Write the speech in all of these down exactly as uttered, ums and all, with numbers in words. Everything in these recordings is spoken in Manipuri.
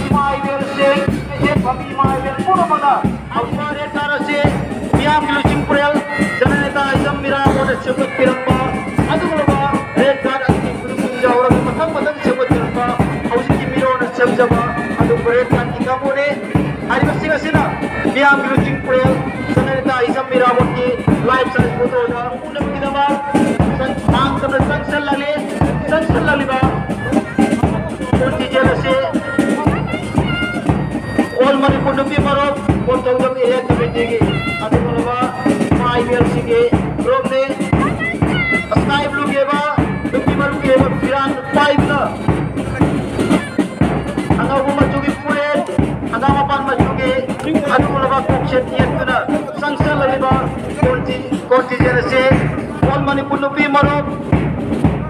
ꯏꯃꯥ ꯏꯕꯦꯜꯁꯤꯡ, ꯏꯆꯦ ꯐꯝꯃꯤ ꯏꯃꯥ ꯏꯕꯦꯜ ꯄꯨꯝꯅꯃꯛꯅ ꯍꯧꯖꯤꯛ ꯔꯦꯗ ꯀꯥꯔꯠ ꯑꯁꯤ ꯃꯤꯌꯥꯝꯒꯤ ꯂꯨꯆꯤꯡ ꯄꯨꯔꯦꯜ ꯖꯅꯅꯦꯇꯥ ꯏꯆꯝ ꯃꯤꯔꯥꯕꯣꯟꯅ ꯁꯦꯝꯒꯠꯄꯤꯔꯝꯕ ꯑꯗꯨꯒꯨꯝꯂꯕ ꯔꯦꯗ ꯀꯥꯔꯠ ꯑꯁꯤꯒꯤ ꯈꯨꯗꯨꯝ ꯌꯥꯎꯔꯒ ꯃꯊꯪ ꯃꯊꯪ ꯁꯦꯝꯒꯠꯄꯤꯔꯝꯕ ꯍꯧꯖꯤꯛꯀꯤ ꯃꯤꯔꯣꯟꯅ ꯁꯦꯝꯖꯕ ꯑꯗꯨꯒꯨꯝꯕ ꯔꯦꯗ ꯀꯥꯔꯠꯀꯤ ꯀꯥꯡꯕꯨꯅꯤ꯫ ꯍꯥꯏꯔꯤꯕꯁꯤꯡ ꯑꯁꯤꯅ ꯃꯤꯌꯥꯝꯒꯤ ꯂꯨꯆꯤꯡ ꯄꯨꯔꯦꯜ ꯖꯅꯅꯦꯇꯥ ꯏꯆꯝ ꯃꯤꯔꯥꯕꯣꯟꯒꯤ ꯂꯥꯏꯐ ꯁꯥꯏꯖ ꯐꯣꯇꯣꯗ ꯎꯅꯕꯒꯤꯗꯃꯛ ꯆꯪ-, ꯃꯥꯡ ꯇꯝꯅ ꯆꯪꯁꯤꯜꯂꯛꯂꯤ꯫ ꯆꯪꯁꯤꯜꯂꯛꯂꯤꯕ ꯀꯣꯟꯇꯤꯖꯦꯟ ꯑꯁꯤ ꯑꯣꯜ ꯃꯅꯤꯄꯨꯔ ꯅꯨꯄꯤ ꯃꯔꯨꯞ ꯀꯣꯟꯊꯧꯖꯝ ꯑꯦꯔꯤꯌꯥ ꯀꯃꯤꯇꯤꯒꯤ ꯑꯗꯨꯒꯨꯝꯂꯕ ꯏꯃꯥ ꯏꯕꯦꯜꯁꯤꯡꯒꯤ ꯒ꯭ꯔꯨꯞꯅꯤ꯫ ꯁ꯭ꯀꯥꯏ ꯕ꯭ꯂꯨꯒꯤ ꯑꯣꯏꯕ ꯅꯨꯄꯤ ꯃꯔꯨꯞꯀꯤ ꯑꯣꯏꯕ ꯐꯤꯔꯥꯟ ꯄꯥꯏꯗꯨꯅ ꯑꯉꯧꯕ ꯃꯆꯨꯒꯤ ꯐꯨꯔꯤꯠ, ꯍꯪꯒꯥꯝ ꯃꯄꯥꯟ ꯃꯆꯨꯒꯤ ꯑꯗꯨꯒꯨꯝꯂꯕ ꯀꯣꯛꯁꯦꯠ ꯌꯦꯠꯇꯨꯅ ꯆꯪꯁꯤꯜꯂꯛꯂꯤꯕ ꯀꯣꯟꯇꯤ-, ꯀꯣꯟꯇꯤꯖꯦꯟ ꯑꯁꯤ ꯑꯣꯜ ꯃꯅꯤꯄꯨꯔ ꯅꯨꯄꯤ ꯃꯔꯨꯞ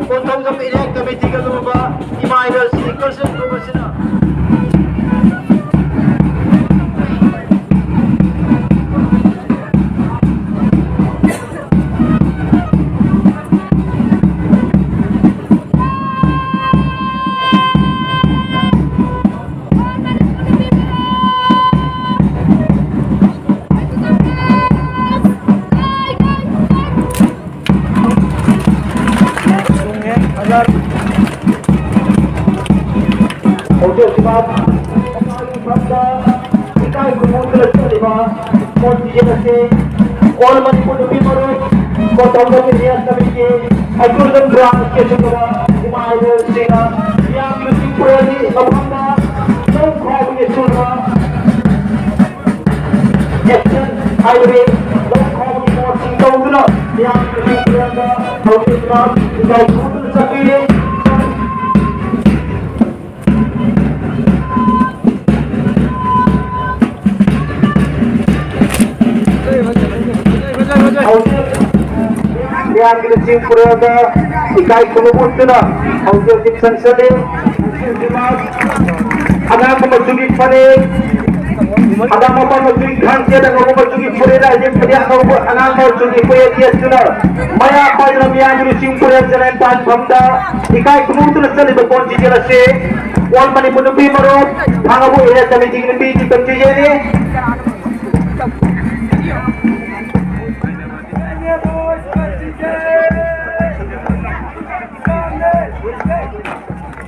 ꯀꯣꯟꯊꯧꯖꯝ ꯑꯦꯔꯤꯌꯥ ꯀꯃꯤꯇꯤꯒ ꯂꯨꯕ ꯏꯃꯥ ꯏꯕꯦꯜꯁꯤꯡꯒꯤ ꯀꯜꯆꯔꯦꯜ ꯒ꯭ꯔꯨꯞ ꯑꯁꯤꯅ ꯍꯧꯖꯤꯛ ꯍꯧꯖꯤꯛꯃꯛ ꯃꯐꯝꯗ ꯏꯀꯥꯏ ꯈꯨꯝꯅꯗꯨꯅ ꯆꯠꯂꯤꯕ ꯀꯣꯟꯇꯤꯖꯦꯟ ꯑꯁꯤ All Manipur ꯅꯨꯄꯤ ꯃꯔꯨꯞ ꯀꯣꯇꯣꯡꯒ ꯑꯦꯔꯤꯌꯥ ꯀꯃꯤꯇꯤ ꯍꯩꯀ꯭ꯔꯨꯖꯝ ꯕ꯭ꯔꯥꯟꯁꯀꯤ ꯑꯆꯨꯝꯕ ꯏꯃꯥ ꯏꯕꯦꯜꯁꯤꯡꯅ ꯃꯤꯌꯥꯝꯒꯤ ꯂꯨꯆꯤꯡ ꯄꯨꯔꯦꯜꯒꯤ ꯃꯐꯝꯗ ꯂꯧ ꯈꯥꯎꯕꯒꯤ ꯑꯆꯨꯝꯕ ꯑꯦꯛꯁꯟ ꯍꯥꯏꯕꯗꯤ ꯂꯧ ꯈꯥꯎꯕꯒꯤ ꯃꯑꯣꯡꯁꯤꯡ ꯇꯧꯗꯨꯅ ꯃꯤꯌꯥꯝꯒꯤ ꯂꯨꯆꯤꯡ ꯄꯨꯔꯦꯜꯗ ꯍꯧꯖꯤꯛ ꯏꯀꯥꯏ ꯈꯨꯝꯅꯗꯨꯅ ꯆꯠꯄꯤꯔꯤ꯫ ꯍꯧꯖꯤꯛ ꯃꯤꯌꯥꯝꯒꯤ ꯂꯨꯆꯤꯡ ꯄꯨꯔꯦꯜꯗ ꯏꯀꯥꯏ ꯈꯨꯝꯅꯕ ꯎꯠꯇꯨꯅ ꯍꯧꯖꯤꯛ ꯍꯧꯖꯤꯛ ꯆꯪꯁꯤꯜꯂꯤ꯫ ꯑꯉꯥꯡꯕ ꯃꯆꯨꯒꯤ ꯐꯅꯦꯛ, ꯍꯪꯒꯥꯝ ꯃꯄꯥꯟ ꯃꯆꯨꯒꯤ ꯈꯥꯡꯆꯦꯠ, ꯑꯉꯧꯕ ꯃꯆꯨꯒꯤ ꯐꯨꯔꯤꯠ, ꯍꯥꯏꯗꯤ ꯐꯅꯦꯛ ꯑꯉꯧꯕ, ꯑꯉꯥꯡꯕ ꯃꯆꯨꯒꯤ ꯐꯨꯔꯤꯠ ꯌꯦꯠꯇꯨꯅ ꯃꯌꯥ ꯄꯥꯏꯗꯨꯅ ꯃꯤꯌꯥꯝꯒꯤ ꯂꯨꯆꯤꯡ ꯄꯨꯔꯦꯜ ꯖꯅꯦꯟ ꯄꯥꯟꯐꯝꯗ ꯏꯀꯥꯏ ꯈꯨꯝꯅꯗꯨꯅ ꯆꯠꯂꯤꯕ ꯀꯣꯟꯇꯤꯖꯦꯟ ꯑꯁꯤ All ꯃꯅꯤꯄꯨꯔ ꯅꯨꯄꯤ ꯃꯔꯨꯞ ꯊꯥꯡꯒꯕꯨ ꯑꯦꯔꯤꯌꯥ ꯀꯃꯤꯇꯤꯒꯤ ꯅꯨꯄꯤ ꯀꯟꯇꯤꯖꯦꯟꯅꯤ꯫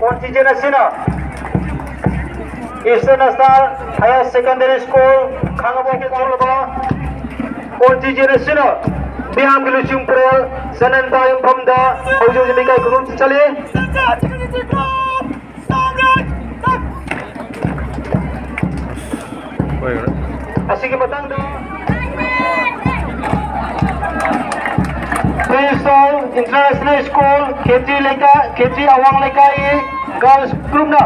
ꯀꯣꯟꯇꯤꯖꯦꯟ ꯑꯁꯤꯅ Eastern Star Higher Secondary School ꯈꯥꯡꯉꯕꯣꯛꯇ ꯊꯣꯛꯂꯕ ꯀꯣꯟꯇꯤꯖꯦꯟ ꯑꯁꯤꯅ ꯃꯤꯌꯥꯝꯒꯤ ꯂꯨꯆꯤꯡ ꯄꯨꯔꯦꯜ ꯆꯅꯟꯕ ꯌꯨꯝꯐꯝꯗ ꯍꯧꯖꯤꯛ ꯍꯧꯖꯤꯛ ꯂꯩꯀꯥꯏ ꯈꯨꯂꯨꯝ ꯆꯠꯂꯤ꯫ ꯑꯁꯤꯒꯤ ꯃꯇꯥꯡꯗ Three Star International School ꯈꯦꯇ꯭ꯔꯤ ꯂꯩꯀꯥꯏ, ꯈꯦꯇ꯭ꯔꯤ ꯑꯋꯥꯡ ꯂꯩꯀꯥꯏꯒꯤ girls groupꯅ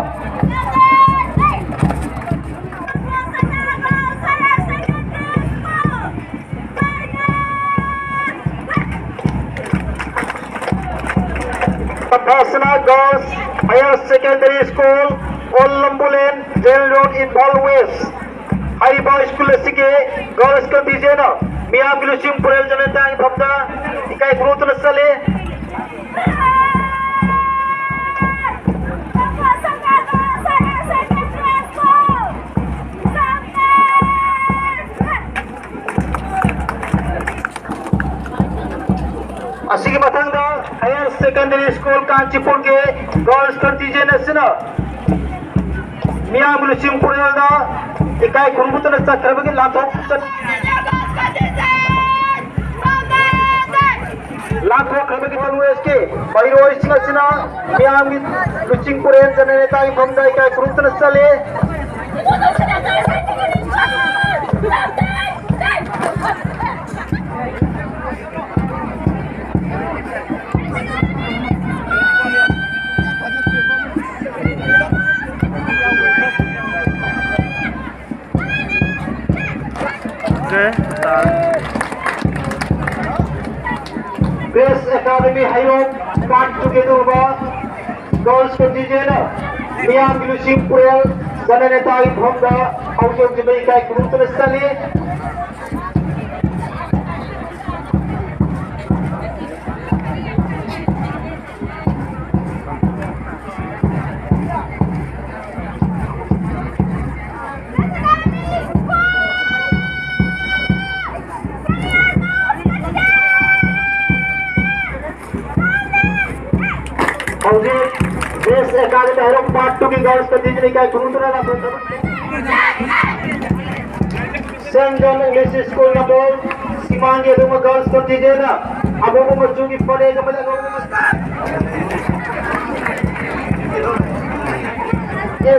Professional Girls Higher Secondary School, Old Lambulen, Jail Road, Imphal West꯫ ꯍꯥꯏꯔꯤꯕ ꯁ꯭ꯀꯨꯜ ꯑꯁꯤꯒꯤ girls contingentꯅ ꯃꯤꯌꯥꯝꯒꯤ ꯂꯨꯆꯤꯡ ꯄꯨꯔꯦꯜ ꯖꯅꯦꯟ ꯇꯥꯡ ꯐꯝꯗ ꯏꯀꯥꯏ ꯈꯨꯝꯅꯗꯨꯅ ꯆꯠꯂꯤ꯫ ꯑꯁꯤꯒꯤ ꯃꯊꯪꯗ Higher Secondary School ꯀꯥꯟꯆꯤꯄꯨꯔꯒꯤ girls contingent ꯑꯁꯤꯅ ꯃꯤꯌꯥꯝꯒꯤ ꯂꯨꯆꯤꯡ ꯄꯨꯔꯦꯜꯗ ꯏꯀꯥꯏ ꯈꯨꯝꯅꯕꯇꯅ ꯆꯠꯈ꯭ꯔꯕꯒꯤ ꯂꯥꯟꯊꯣꯛ-, ꯆꯠ-, ꯂꯥꯟꯊꯣꯛꯈ꯭ꯔꯕꯒꯤ ꯀꯪꯒ꯭ꯔꯦꯁꯀꯤ ꯃꯍꯩꯔꯣꯏꯁꯤꯡ ꯑꯁꯤꯅ ꯃꯤꯌꯥꯝꯒꯤ ꯂꯨꯆꯤꯡ ꯄꯨꯔꯦꯜ ꯖꯅꯅꯦꯇꯥꯒꯤ ꯃꯐꯝꯗ ꯏꯀꯥꯏ ꯈꯨꯝꯅꯕꯇꯅ ꯆꯠꯂꯤ꯫ Best Academy ꯍꯩꯔꯣꯛ Part two ꯒꯤ ꯑꯗꯨꯒꯨꯝꯕ Girls contingent ꯅ ꯃꯤꯌꯥꯝꯒꯤ ꯂꯨꯆꯤꯡ ꯄꯨꯔꯦꯜ ꯖꯅꯅꯦꯇꯥꯒꯤ ꯃꯐꯝꯗ ꯍꯧꯖꯤꯛ ꯍꯧꯖꯤꯛ ꯏꯀꯥꯏ ꯈꯨꯝꯅꯕꯇꯅ ꯆꯠꯂꯤ꯫ ꯍꯧꯖꯤꯛ Best Academy ꯍꯩꯔꯣꯛ Part two ꯒꯤ Girls contingent ꯏꯀꯥꯏ ꯈꯨꯝꯅꯕꯇꯅ ꯂꯥꯟꯊꯣꯛꯈ꯭ꯔꯕ Saint John English School ꯅꯝꯕꯣꯜ ꯁꯤꯃꯥꯡꯒꯤ ꯑꯗꯨꯒꯨꯝꯕ Girls contingent ꯅ ꯑꯉꯧꯕ ꯃꯆꯨꯒꯤ ꯐꯅꯦꯛ ꯑꯃꯗꯤ ꯑꯉꯧꯕ ꯃꯆꯨ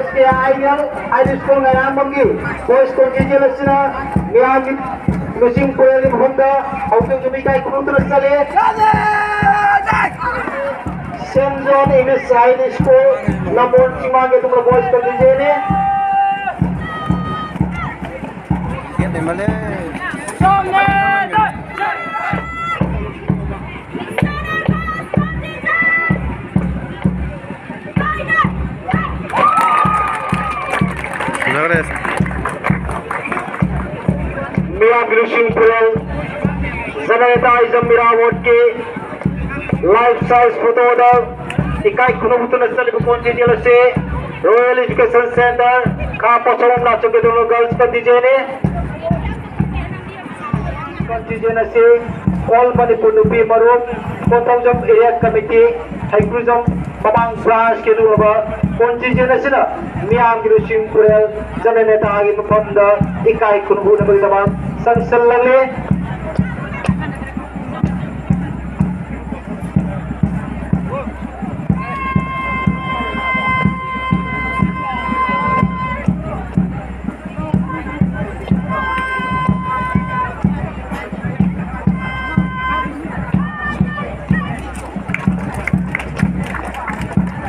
SKI Ideal High School ꯃꯌꯥꯝꯕꯝꯒꯤ Boys contingent ꯑꯁꯤꯅ ꯃꯤꯌꯥꯝꯒꯤ ꯂꯨꯆꯤꯡ ꯄꯨꯔꯦꯜꯒꯤ ꯃꯐꯝꯗ ꯍꯧꯖꯤꯛ ꯍꯧꯖꯤꯛ ꯏꯀꯥꯏ ꯈꯨꯝꯅꯕꯇꯅ ꯆꯠꯂꯤ꯫ Saint John English High School ꯅꯝꯕꯣꯜ ꯁꯤꯃꯥꯡꯒꯤ ꯑꯗꯨꯒꯨꯝꯕ Boys contingent ꯅꯤ꯫ ꯐꯖꯈ꯭ꯔꯦ꯫ ꯃꯤꯌꯥꯝꯒꯤ ꯂꯨꯆꯤꯡ ꯄꯨꯔꯦꯜ ꯖꯅꯅꯦꯇꯥ ꯏꯖꯝ ꯃꯤꯔꯥ ꯋꯥꯔꯗꯀꯤ life size photo ꯗ ꯏꯀꯥꯏ ꯈꯨꯝꯅꯕꯇꯅ ꯆꯠꯂꯤꯕ contingent ꯑꯁꯤ Royal Education Centre ꯈꯥ ꯄꯣꯠꯁꯪꯕꯝ ꯅꯥꯆꯣꯝ ꯀꯦꯟꯗ꯭ꯔ Girls contingent ꯅꯤ꯫ Contingent ꯑꯁꯤ All Manipur ꯅꯨꯄꯤ ꯃꯔꯨꯞ, ꯀꯣꯟꯊꯧꯖꯝ Area Committee, ꯍꯩꯀ꯭ꯔꯨꯖꯝ ꯃꯃꯥꯡ branch ꯀꯦꯗꯨꯂꯕ contingent ꯑꯁꯤꯅ ꯃꯤꯌꯥꯝꯒꯤ ꯂꯨꯆꯤꯡ ꯄꯨꯔꯦꯜ ꯖꯅꯅꯦꯇꯥꯒꯤ ꯃꯐꯝꯗ ꯏꯀꯥꯏ ꯈꯨꯝꯅꯕꯒꯤꯗꯃꯛ ꯆꯪꯁꯤꯜꯂꯛꯂꯤ꯫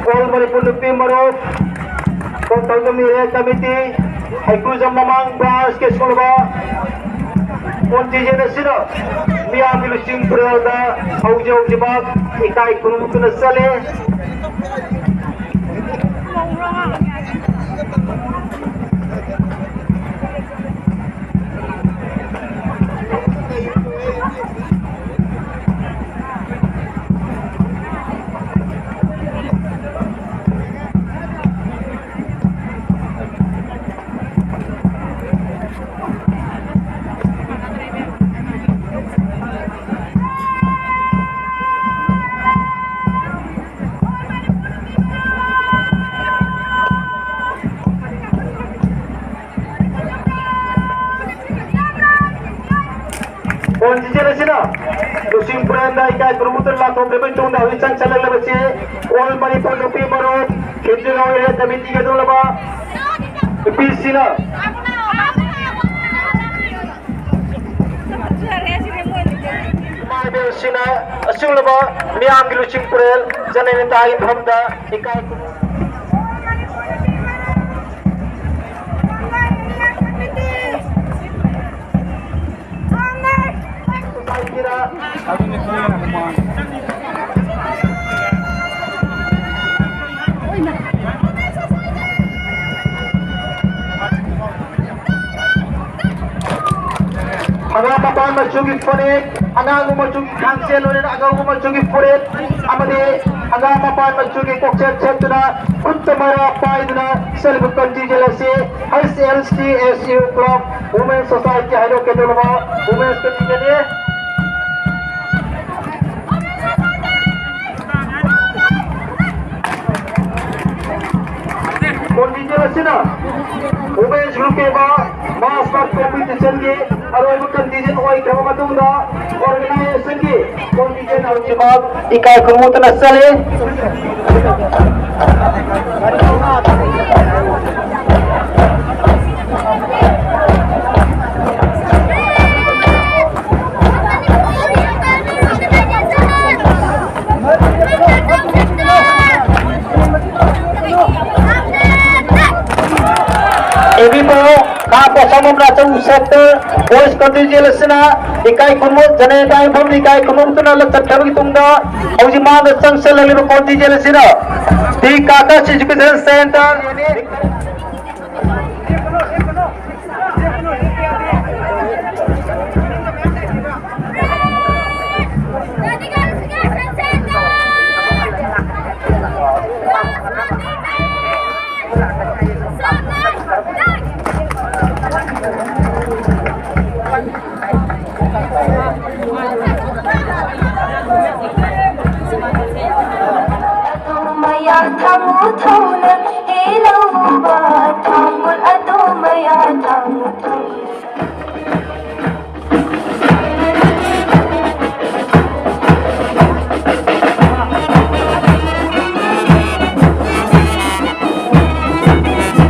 All Manipur Nupi Marup, Kontagumi Area Committee, ꯍꯩꯀ꯭ꯔꯨꯖꯝ ꯃꯃꯥꯡ branch ꯀꯦꯁꯨꯂꯕ contingent ꯑꯁꯤꯅ ꯃꯤꯌꯥꯝꯒꯤ ꯂꯨꯆꯤꯡ ꯄꯨꯔꯦꯜꯗ ꯍꯧꯖꯤꯛ ꯍꯧꯖꯤꯛꯃꯛ ꯏꯀꯥꯏ ꯈꯨꯝꯅꯗꯨꯅ ꯆꯠꯂꯤ꯫ Constituency ꯑꯁꯤꯅ ꯂꯨꯆꯤꯡ ꯄꯨꯔꯦꯜꯗ ꯏꯀꯥꯏ ꯈꯨꯝꯅꯕ ꯂꯥꯛꯊꯣꯛꯂꯕ ꯃꯇꯨꯡꯗ ꯍꯧꯖꯤꯛ ꯆꯪꯁꯤꯜꯂꯛꯂꯕꯁꯤ All Manipur Nupi Marup ꯈꯦꯇ꯭ꯔꯤꯒꯥꯎ Area Committeeꯒꯤ ꯑꯗꯨꯂꯕ ꯅꯨꯄꯤꯁꯤꯅ ꯏꯃꯥ ꯏꯕꯦꯜꯁꯤꯡꯅ ꯑꯁꯤꯒꯨꯝꯂꯕ ꯃꯤꯌꯥꯝꯒꯤ ꯂꯨꯆꯤꯡ ꯄꯨꯔꯦꯜ ꯖꯅꯅꯦꯇꯥꯒꯤ ꯃꯐꯝꯗ ꯏꯀꯥꯏ ꯈꯨꯝꯅꯕ ꯍꯪꯒꯥꯝ ꯃꯄꯥꯟ ꯃꯆꯨꯒꯤ ꯐꯅꯦꯛ, ꯑꯉꯥꯡꯕ ꯃꯆꯨꯒꯤ ꯈꯥꯡꯁꯦꯟ, ꯂꯣꯏꯅꯅ ꯑꯉꯧꯕ ꯃꯆꯨꯒꯤ ꯐꯨꯔꯤꯠ ꯑꯃꯗꯤ ꯍꯪꯒꯥꯝ ꯃꯄꯥꯟ ꯃꯆꯨꯒꯤ ꯀꯣꯛꯆꯦꯠ ꯁꯦꯠꯇꯨꯅ, ꯈꯨꯠꯇ ꯃꯔꯥ ꯄꯥꯏꯗꯨꯅ ꯆꯠꯂꯤꯕ contingent ꯑꯁꯤ H L C S U Club Women Society ꯍꯥꯏꯗꯣꯛꯀꯗꯧꯔꯕ Women's Committeeꯅꯤ꯫ ꯑꯁꯤꯅ ꯋꯨꯃꯦꯟꯁ ꯒ꯭ꯔꯨꯞꯀꯤ ꯑꯣꯏꯕ ꯃꯥꯁ ꯃꯥꯔꯆ ꯀꯝꯄꯤꯇꯤꯁꯟꯒꯤ ꯑꯔꯣꯏꯕ ꯀꯟꯇꯤꯖꯦꯟ ꯑꯣꯏꯈ꯭ꯔꯕ ꯃꯇꯨꯡꯗ ꯑꯣꯔꯒꯅꯥꯏꯖꯦꯁꯟꯒꯤ ꯀꯟꯇꯤꯖꯦꯟ ꯍꯧꯖꯤꯛꯃꯛ ꯏꯀꯥꯏ ꯈꯨꯝꯅꯗꯨꯅ ꯆꯠꯂꯤ꯫ ꯑꯦꯕꯤꯄꯣ ꯈꯥ ꯄꯣꯠꯁꯪꯕꯝ ꯂꯥꯆꯧ ꯁꯦꯛꯇꯔ ꯕꯣꯏꯁ ꯀꯟꯇꯤꯟꯖꯦꯟ ꯑꯁꯤꯅ ꯏꯀꯥꯏ ꯈꯨꯝꯅ ꯖꯅꯦꯇꯥ ꯏꯐꯝꯗ ꯏꯀꯥꯏ ꯈꯨꯝꯅꯗꯨꯅ ꯆꯠꯈ꯭ꯔꯕꯒꯤ ꯇꯨꯡꯗ ꯍꯧꯖꯤꯛ ꯃꯥꯅ ꯆꯪꯁꯤꯜꯂꯛꯂꯤꯕ ꯀꯟꯇꯤꯟꯖꯦꯟ ꯑꯁꯤꯅ ꯗꯤ ꯀꯥꯀꯥꯁ ꯏꯖꯨꯀꯦꯁꯟ ꯁꯦꯟꯇꯔ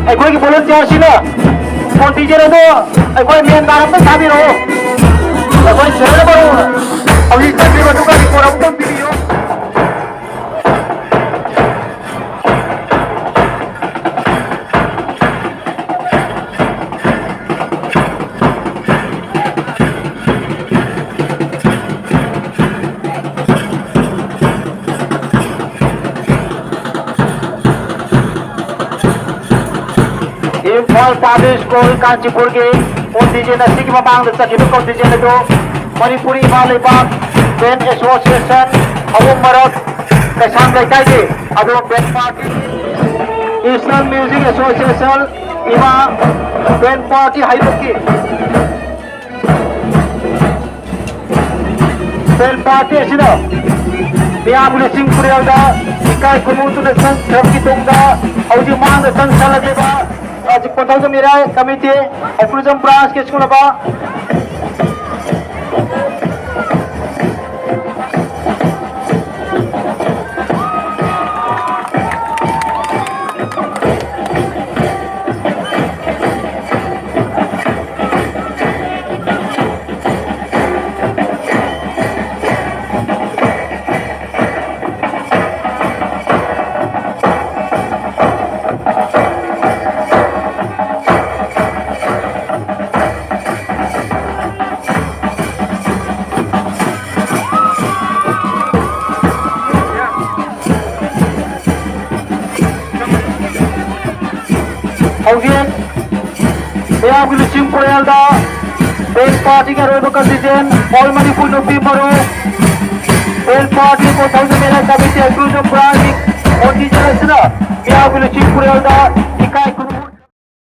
ꯑꯩꯈꯣꯏꯒꯤ ꯚꯣꯂꯨꯟꯇꯤꯌꯔꯁꯤꯅ ꯀꯣꯟꯇꯤꯟꯖꯦꯟ ꯑꯗꯣ ꯑꯩꯈꯣꯏ ꯃꯦꯟ ꯇꯥꯔꯝꯗ ꯊꯥꯕꯤꯔꯛꯑꯣ꯫ ꯑꯩꯈꯣꯏ ꯁꯦꯟꯅꯕ ꯍꯧꯖꯤꯛ ꯆꯠꯈ꯭ꯔꯤꯕ ꯑꯗꯨꯒ ꯔꯤꯄꯣꯔꯠ ꯑꯃꯨꯛꯇꯪ ꯄꯤꯕꯤꯌꯨ꯫ ꯏꯝꯐꯥꯜ ꯄꯕ꯭ꯂꯤꯛ ꯁ꯭ꯀꯨꯜ ꯀꯥꯟꯆꯤꯄꯨꯔꯒꯤ ꯀꯣꯟꯇꯤꯟꯖꯦꯟ ꯑꯁꯤꯒꯤ ꯃꯃꯥꯡꯗ ꯆꯠꯈꯤꯕ ꯀꯣꯟꯇꯤꯟꯖꯦꯟ ꯑꯗꯨ ꯃꯅꯤꯄꯨꯔꯤ ꯏꯃꯥ ꯂꯩꯕꯥꯛ ꯕꯦꯟ ꯑꯦꯁꯣꯁꯤꯌꯦꯁꯟ, ꯑꯍꯨꯝ ꯃꯔꯛ ꯀꯩꯁꯥꯝ ꯂꯩꯀꯥꯏꯒꯤ ꯑꯗꯨ ꯕꯦꯟ ꯄꯥꯔꯇꯤ, ꯏꯁꯇꯔꯟ ꯃ꯭ꯌꯨꯖꯤꯛ ꯑꯦꯁꯣꯁꯤꯌꯦꯁꯟ, ꯏꯃꯥ ꯕꯦꯟ ꯄꯥꯔꯇꯤ ꯍꯩꯔꯣꯛꯀꯤ ꯕꯦꯟ ꯄꯥꯔꯇꯤ ꯑꯁꯤꯅ ꯃꯤꯌꯥꯝꯒꯤ ꯂꯨꯆꯤꯡ ꯄꯨꯔꯦꯜꯗ ꯏꯀꯥꯏ ꯈꯨꯝꯅꯧꯗꯨꯅ ꯆꯪꯈ꯭ꯔꯕꯒꯤ ꯇꯨꯡꯗ ꯍꯧꯖꯤꯛ ꯃꯥꯡꯗ ꯆꯪꯁꯜꯂꯛꯂꯤꯕ ꯍꯧꯖꯤꯛ ꯀꯣꯟꯊꯧꯖꯝ ꯏꯔꯥꯏ ꯀꯃꯤꯇꯤ, ꯎꯈ꯭ꯔꯨꯜꯖꯝ ꯕ꯭ꯔꯥꯟꯁꯀꯤ ꯁꯤꯡꯅꯕ ꯍꯧꯖꯤꯛ ꯃꯤꯌꯥꯝꯒꯤ ꯂꯨꯆꯤꯡ ꯄꯨꯔꯦꯜꯗ ꯕꯦꯟ ꯄꯥꯔꯇꯤꯒꯤ ꯑꯔꯣꯏꯕ ꯀꯟꯇꯤꯖꯦꯟ, ꯑꯣꯜ ꯃꯅꯤꯄꯨꯔ ꯅꯨꯄꯤ ꯃꯔꯨ, ꯕꯦꯟ ꯄꯥꯔꯇꯤ ꯀꯣꯟꯊꯧꯖꯝ ꯏꯔꯥꯏ ꯀꯃꯤꯇꯤ ꯑꯦꯛꯁꯀ꯭ꯂꯨꯁꯤꯞ ꯕ꯭ꯔꯥꯟꯁꯀꯤ ꯀꯟꯇꯤꯖꯦꯟ ꯑꯁꯤꯅ ꯃꯤꯌꯥꯝꯒꯤ ꯂꯨꯆꯤꯡ ꯄꯨꯔꯦꯜꯗ